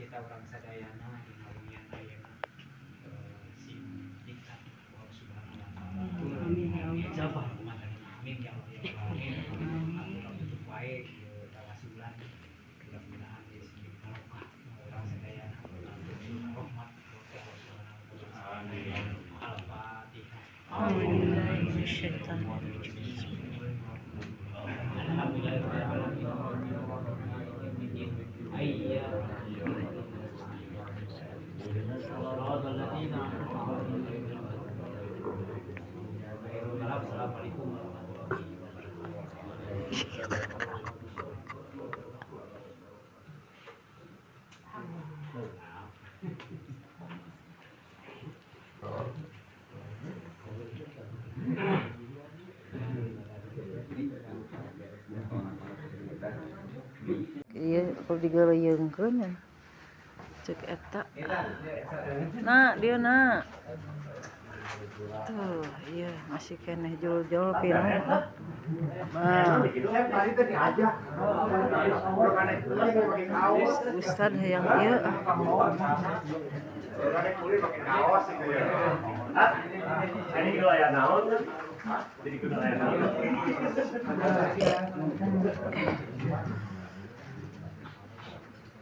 Cita-cita urang sadayana dina wengian ayeuna sing dikat ku Allah Subhanahu wa taala. Amin ya Allah. Ijabah kumaha, amin ya Allah ya Allah, amin. Urang tutup wae ieu tawasulan, mudah-mudahan ieu sing barokah urang sadayana, rahmat Allah Subhanahu wa taala. Al-Fatihah. A'udzubillahi. Alhamdulillah. Ayya. Assalamualaikum warahmatullahi wabarakatuh. Iya, kalau digaleungkeun ya. Cek eta. Nah, dia nak. Tuh, iya masih keneh jol-jol pinuh. Nah, Ustad yang ieu ah. Ini wilayah naon? Jadi wilayah naon?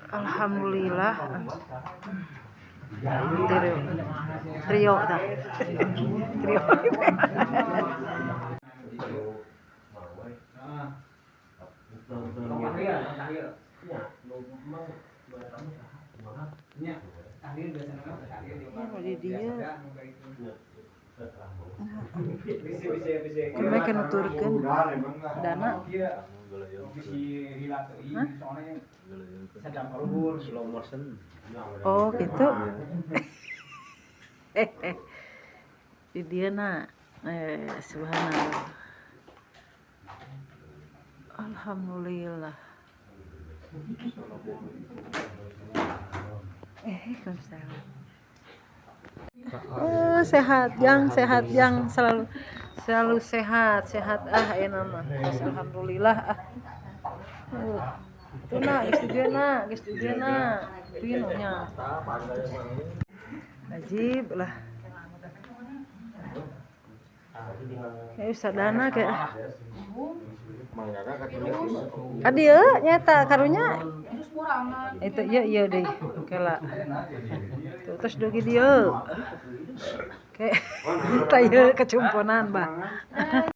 Alhamdulillah. Trio. Trio tah. Trio. Ya, di dia. Kumaha kan nuturkeun dana? Hah? Oh, gitu. Di dia na. Subhanallah. Alhamdulillah. Waalaikumsalam. Oh, sehat jang, selalu selalu sehat, sehat ah ayeuna mah. Alhamdulillah ah. Tuh na, geus di dieu na, geus di dieu na. Pinu nya. Wajib lah. Ya sadana kayak ah. Dieu nyata karunya. Itu iya iya deh. Kela. Tuh terus dugi dieu. Kayak tah ieu kecumponan bah.